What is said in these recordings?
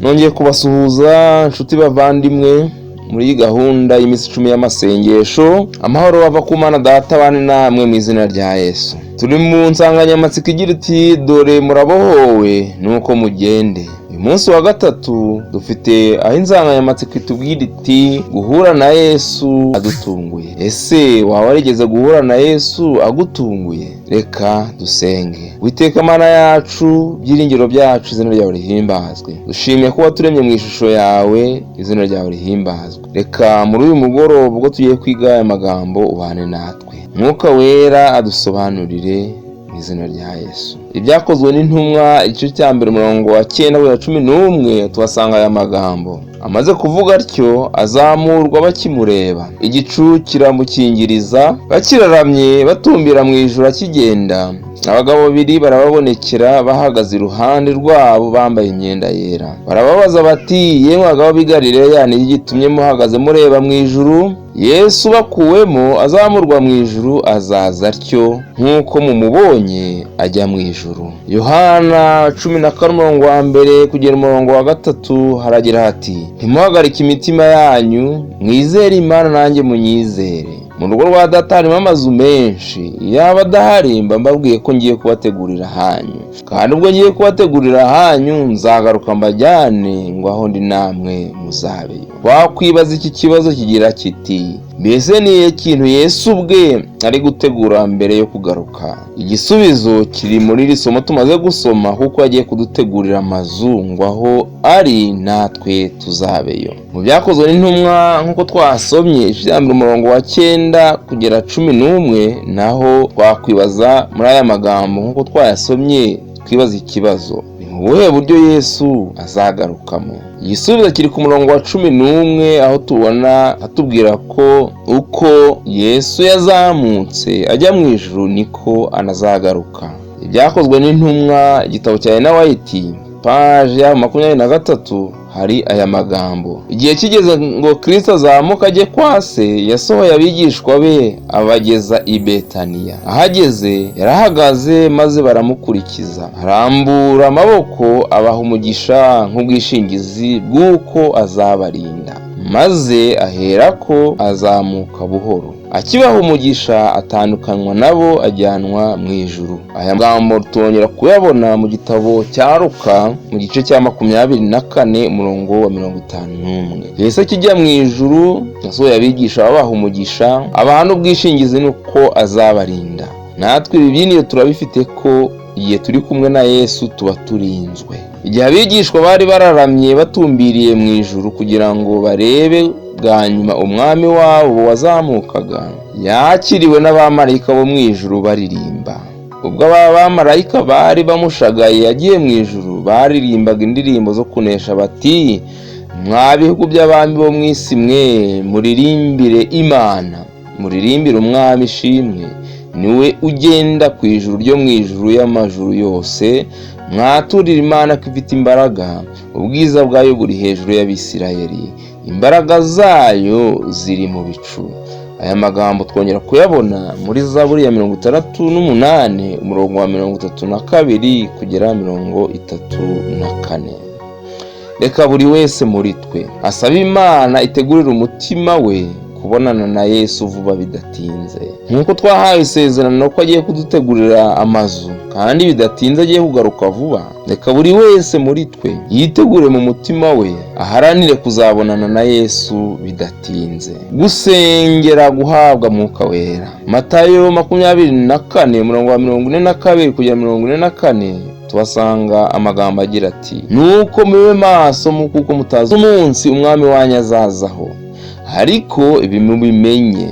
Nongeye kubasuhuza, nshuti bavandimwe, muri iyi gahunda y'iminsi 10 y'amasengesho. Amahoro ava ku Mana Data abane namwe mu izina rya Yesu. Turi mu nsanganyamatsiko igira iti: "Dore murabohowe, nuko mugende." Uyu munsi wa gatatu dufite aho insanganyamatsiko itubwira iti: "Guhura na Yesu adutunguye." Ese waba warigeze guhura na Yesu agutunguye? Reka dusenge. Witeka Mana yacu, byiringiro byacu, izina ryawe rihimbazwe. Dushimiye ko waturemye mu ishusho yawe, izina ryawe rihimbazwe. Reka muri uyu mugoroba, ubwo tugiye kwiga aya magambo, ubane natwe, Mwuka Wera adusobanurire mu izina rya Yesu. Ibyakozwe n'Intumwa, igice cya 1, umurongo wa 9 kugeza 11, tuhasanga aya magambo: "Amaze kuvuga atyo, azamurwa bakimureba, igicu kiramukingiriza. Bakiraramye batumbira mu ijuru akigenda, abagabo babiri barababonekera bahagaze iruhande rwabo, bambaye imyenda yera. Barababaza bati: 'Yemwe bagabo b'i Galileya, ni iki gitumye muhagaze mureba mu ijuru? Yesu bakuwemo azamurwa mu ijuru azaza atyo nk'uko mumubonye ajya mu ijuru.'" Yohana 14, umurongo wa 1 kugera umurongo wa 3, haragira hati: "Ntimuhagarike imitima yanyu, mwizere Imana, nanjye munyizere. Mu rugo rwa Data harimo amazu menshi. Yaba adahari, mba mbabwiye ko ngiye kubategurira ahanyu. Kandi ubwo ngiye kubategurira ahanyu, nzagaruka mbajyane, ngo aho ndi namwe muzabeyo." Wakwibaza iki kibazo kigira kiti: "Mbese ni ikintu Yesu ubwe ari gutegura mbere yo kugaruka?" Igisubizo kiri muri iri somo tumaze gusoma, kuko yagiye kudutegurira amazu ngo aho ari natwe tuzabeyo. Mu Byakozwe n'Intumwa, nk'uko twasomye igice cya 1, umurongo wa 9 kugera 11, naho twakwibaza muri aya magambo nk'uko twayasomye, twibaza ikibazo: ni mu buhe buryo Yesu azagarukamo? Igisubizo kiri ku murongo wa 11, aho tubona atubwira ko uko Yesu yazamutse ajya mu ijuru, niko anazagaruka. Ibyakozwe n'Intumwa, igitabo cya Ellen White, paji ya 23, hari aya magambo: "Igihe kigeze ngo Kirisito azamuke ajye kwa Se, yasohoye abigishwa be abageza i Betaniya. Ahageze yarahagaze, maze baramukurikiza. Arambura amaboko abaha umugisha nk'ubwishingizi bw'uko azabarinda, maze aherako azamuka buhoro. Akibaha umugisha, atandukanywa nabo, ajyanwa mu ijuru." Aya magambo tongera kuyabona mu gitabo cya Luka, mu gice cya 24, umurongo wa 51. Yesu akijya mu ijuru yasohoye abigisha babaha umugisha, abaha n'ubwishingizi nuko azabarinda. Natwe ibi byiniyo turabifite, ko igihe turi kumwe na Yesu tuba turinzwe. Igihe abigishwa bari bararamye batumbiriye mu ijuru kugira ngo barebe bwa nyuma umwami wabo wazamukaga, yakiriwe n'abamarayika bo mu ijuru baririmba. Ubwo aba bamarayika bari bamushagaye yagiye mu ijuru, baririmbaga indirimbo zo kunesha bati: "Mwa bihugu by'abami bo mu isi mwe, muririmbire Imana, muririmbire umwami ishimwe. Niwe ugenda ku ijuru ryo mu ijuru y'amajuru yose. Mwaturire Imana ko ifite imbaraga, ubwiza bwayo buri hejuru y'Abisirayeli, imbaraga zayo ziri mu bicu." Aya magambo twongera kuyabona muri Zaburi ya 68, umurongo wa 32 kugera 34. Reka buri wese muri twe asabe Imana itegurire umutima we kubonana na Yesu vuba bidatinze, nk'uko twahawe isezerano ko agiye kudutegurira amazu kandi bidatinze agiye kugaruka vuba. Reka buri wese muri twe yitegure mu mutima we, aharanire kuzabonana na Yesu bidatinze. Gusengera guhabwa Mwuka Wera. Matayo 24, umurongo wa 42 kugera 44, tuhasanga amagambo agira ati: "Nuko mube maso, kuko mutazi umunsi umwami wanyu azazaho. Ariko ibi mubimenye: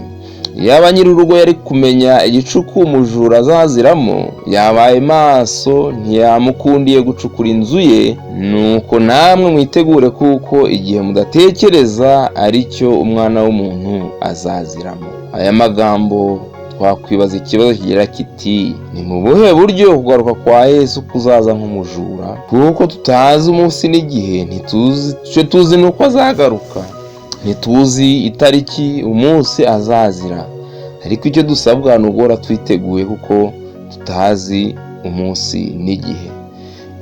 yaba nyir'urugo yari kumenya igicuku umujura azaziramo, yabaye maso, ntiyamukundiye gucukura inzu ye. Nuko namwe mwitegure, kuko igihe mudatekereza ari cyo Umwana w'umuntu azaziramo." Aya magambo twakwibaza ikibazo kigira kiti: ni mu buhe buryo kugaruka kwa Yesu kuzaza nk'umujura? Kuko tutazi umunsi n'igihe, ntituzi. Icyo tuzi ni uko azagaruka, ntituzi itariki, umunsi azazira. Ariko icyo dusabwa ni uguhora twiteguye, kuko tutazi umunsi n'igihe.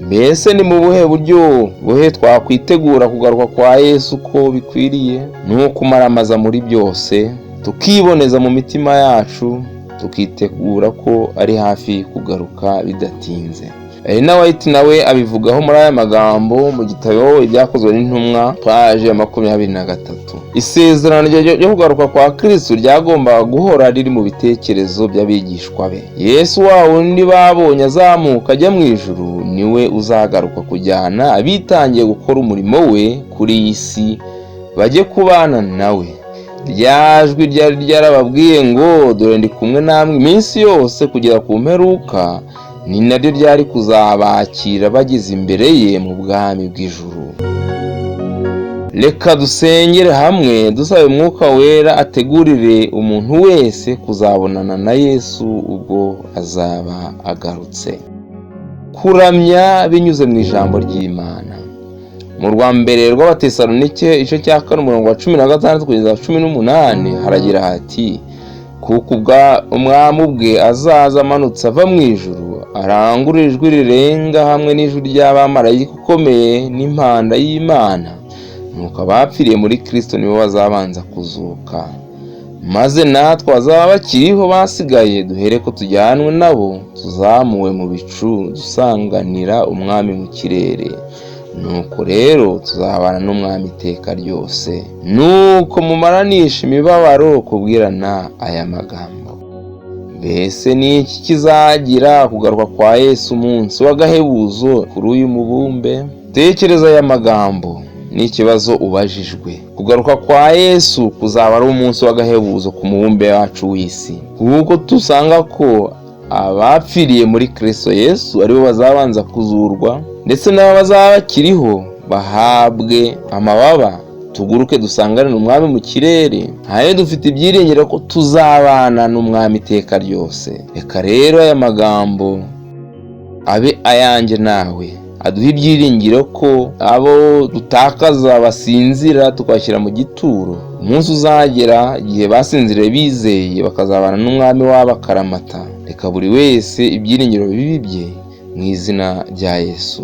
Mbese ni mu buhe buryo buhe twakwitegura kugaruka kwa Yesu uko bikwiriye? Ni ukumaramaza muri byose, tukiboneza mu mitima yacu, tukitegura ko ari hafi kugaruka bidatinze. Elena White nawe abivugaho muri aya magambo mu gitabo Ibyakozwe n'Intumwa, paje ya 23. Isezerano ryo kugaruka kwa Kristo ryagombaga guhora riri mu bitekerezo by'abigishwa be. Yesu wa wundi babonye azamuka ajya mu ijuru niwe uzagaruka kujyana abitangiye gukora umurimo we kuri iyi si bajye kubana nawe. Rya jwi ryari ryarababwiye ngo: "Dore ndi kumwe namwe iminsi yose kugera ku mperuka", ni naryo ryari kuzabakira bageze imbere ye mu bwami bw'ijuru. Reka dusengere hamwe dusaba Umwuka Wera ategurire umuntu wese kuzabonana na Yesu ubwo azaba agarutse. Kuramya binyuze mu ijambo ry'Imana. Mu rwa mbere rw'Abatesalonike, igice cya 4, umurongo wa 16 kugeza 18, haragira hati: "Kuko Umwami ubwe azaza amanutse ava mu ijuru, arangurura ijwi rirenga hamwe n'ijwi ry'abamarayika ukomeye n'impanda y'Imana, nuko abapfiriye muri Kristo nibo bazabanza kuzuka, maze natwe abazaba bakiriho basigaye duhere ko tujyanwe nabo tuzamuwe mu bicu dusanganira Umwami mu kirere. Nuko rero tuzabana n'Umwami iteka ryose. Nuko mumaranisha imibabaro kubwirana aya magambo." Mbese ni iki kizagira kugaruka kwa Yesu umunsi w'agahebuzo kuri uyu mubumbe? Tekereza aya magambo n'ikibazo ubajijwe. Kugaruka kwa Yesu kuzaba ari umunsi w'agahebuzo ku mubumbe wacu w'isi, kuko dusanga ko abapfiriye muri Kristo Yesu aribo bazabanza kuzurwa, ndetse n'abo bazaba bakiriho bahabwe amababa, tuguruke dusanganire Umwami mu kirere. Hanyuma dufite ibyiringiro ko tuzabana n'Umwami iteka ryose. Reka rero aya magambo abe ayanjye nawe, aduha ibyiringiro ko abo dutakaza basinzira tukabashyira mu gituro, umunsi uzagera igihe basinziriye bizeye bakazabana n'Umwami wabo akaramata. Reka buri wese ibyiringiro bibi bye mu izina rya Yesu.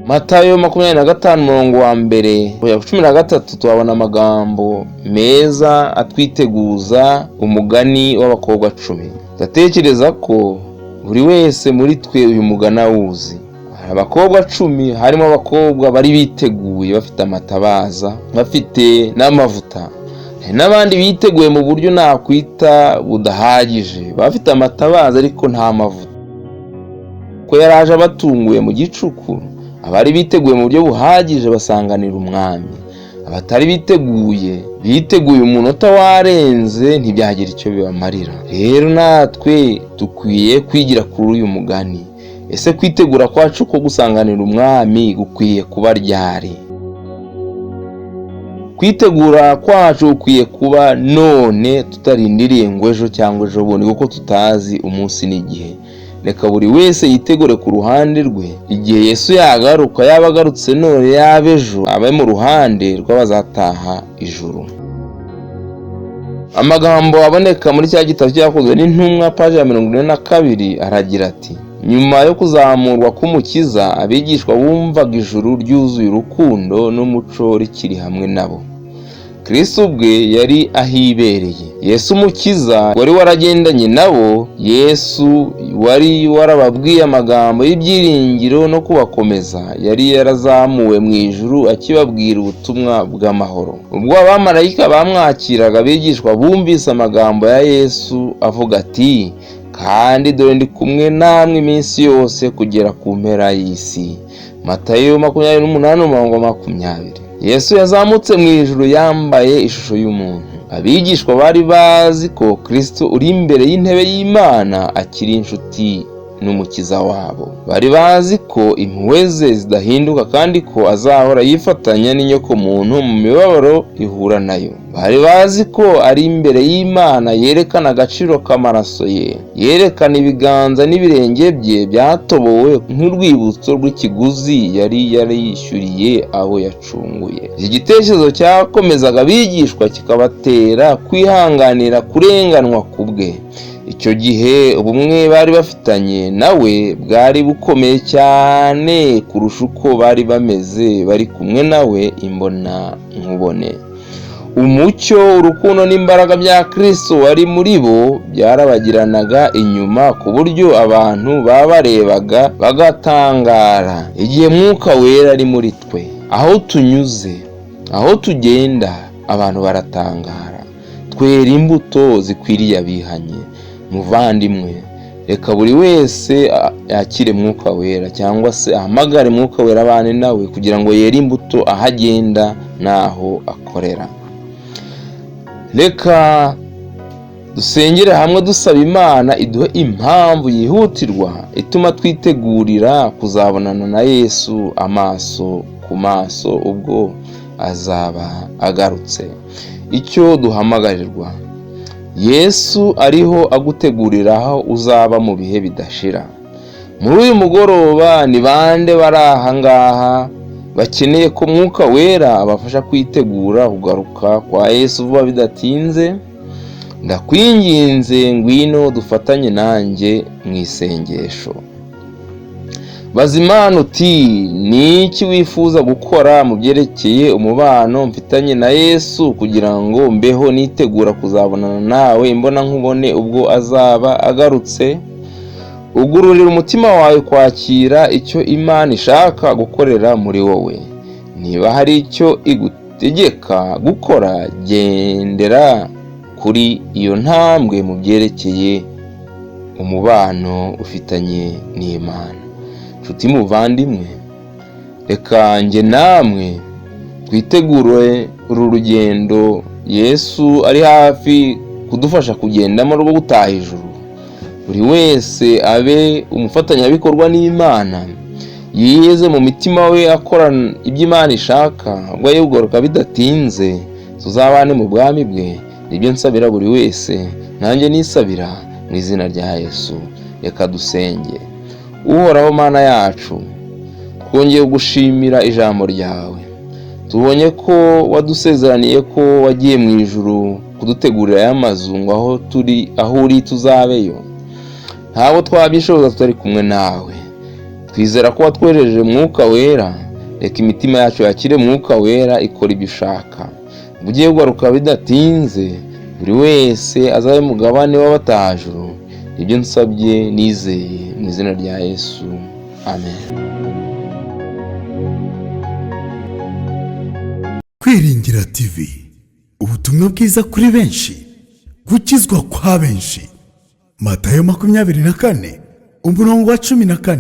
Matayo 25, umurongo wa 1 kugera ku 13, tuhabona amagambo meza atwiteguza umugani w'abakobwa 10. Ndatekereza ko buri wese muri twe uyu mugani awuzi. Hari abakobwa 10, harimo abakobwa bari biteguye bafite amatabaza, bafite n'amavuta. Hari n'abandi biteguye mu buryo nakwita budahagije, bafite amatabaza ariko nta mavuta. Ko yari aje abatunguye mu gicuku, abari biteguye mu buryo buhagije basanganira Umwami. Abatari biteguye biteguye umunota warenze, ntibyagira icyo bibamarira. Rero natwe dukwiye kwigira kuri uyu mugani. Ese kwitegura kwacu ko gusanganira Umwami gukwiye kuba ryari? Kwitegura kwacu gukwiye kuba none, tutarindiriye ngo ejo cyangwa ejo bundi, kuko tutazi umunsi n'igihe. Reka buri wese yitegure ku ruhande rwe. Igihe Yesu yagaruka, yaba agarutse none, yaba ejo, abe mu ruhande rw'abazataha ijuru. Amagambo aboneka muri cya gitabo cyakozwe n'Intumwa, paji ya 42, aragira ati: "Nyuma yo kuzamurwa k'Umukiza, abigishwa bumvaga ijuru ryuzuye urukundo n'umuco rikiri hamwe nabo. Kristo ubwe yari ahibereye. Yesu Umukiza wari waragendanye nabo, Yesu wari warababwiye amagambo y'ibyiringiro no kubakomeza, yari yarazamuwe mu ijuru akibabwira ubutumwa bw'amahoro. Ubwo abamarayika bamwakiraga, abigishwa bumvise amagambo ya Yesu avuga ati: 'Kandi dore ndi kumwe namwe iminsi yose kugera ku mpera y'isi.' Matayo 28, umurongo 20. Yesu yazamutse mu ijuru yambaye ishusho y'umuntu. Abigishwa bari bazi ko Kristo uri imbere y'intebe y'Imana akiri inshuti n'Umukiza wabo. Bari bazi ko impuhwe ze zidahinduka kandi ko azahora yifatanya n'inyokomuntu mu mibabaro ihura nayo. Bari bazi ko ari imbere y'Imana yerekana agaciro k'amaraso ye, yerekana ibiganza n'ibirenge bye byatobowe nk'urwibutso rw'ikiguzi yari yarishyuriye abo yacunguye. Iki gitekerezo cyakomezaga abigishwa, kikabatera kwihanganira kurenganwa ku bwe. Icyo gihe ubumwe bari bafitanye nawe bwari bukomeye cyane kurusha uko bari bameze bari kumwe nawe imbona nkubone. Umucyo, urukundo n'imbaraga bya Kristo wari muri bo byarabagiranaga inyuma ku buryo abantu babarebaga bagatangara. Igihe Mwuka Wera ari muri twe, aho tunyuze, aho tugenda, abantu baratangara. Twera imbuto zikwiriye abihanye. Muvandimwe, reka buri wese yakire Mwuka Wera cyangwa se ahamagare Mwuka Wera abane nawe kugira ngo yere imbuto aho agenda n'aho akorera. Reka dusengere hamwe dusaba Imana iduhe impamvu yihutirwa ituma twitegurira kuzabonana na Yesu amaso ku maso ubwo azaba agarutse. Icyo duhamagarirwa: Yesu ariho agutegurira aho uzaba mu bihe bidashira. Muri uyu mugoroba, ni bande bari aha ngaha bakeneye ko Mwuka Wera abafasha kwitegura kugaruka kwa Yesu vuba bidatinze? Ndakwinginze, ngwino dufatanye nanjye mu isengesho. Baza Imana uti: "Ni iki wifuza gukora mu byerekeye umubano mfitanye na Yesu kugira ngo mbeho nitegura kuzabonana nawe imbona nkubone ubwo azaba agarutse?" Ugururira umutima wawe kwakira icyo Imana ishaka gukorera muri wowe. Niba hari icyo igutegeka gukora, gendera kuri iyo ntambwe mu byerekeye umubano ufitanye n'Imana. Nshuti muvandimwe, reka njye namwe twitegure uru rugendo Yesu ari hafi kudufasha kugendamo rwo gutaha ijuru. Buri wese abe umufatanyabikorwa n'Imana, yiyeze mu mitima we akora ibyo Imana ishaka, ubwo agiye bidatinze tuzabane mu bwami bwe. Nibyo nsabira buri wese, nanjye nisabira mu izina rya Yesu. Reka dusenge. Uhoraho Mana yacu, twongeye gushimira ijambo ryawe. Tubonye ko wadusezeraniye ko wagiye mu ijuru kudutegurira aya mazu ngo aho turi, aho uri, tuzabeyo. Ntabwo twabyishoboza tutari kumwe nawe. Twizera ko watwohereje Mwuka Wera. Reka imitima yacu yakire Mwuka Wera ikora ibyo ushaka. Ugiye kugaruka bidatinze, buri wese azabe mugabane w'abatahajuru. Ibyo nsabye nizeye mu izina rya Yesu, amen. Kwiringira TV, ubutumwa bwiza kuri benshi, gukizwa kwa benshi. Matayo 24 umurongo wa 14.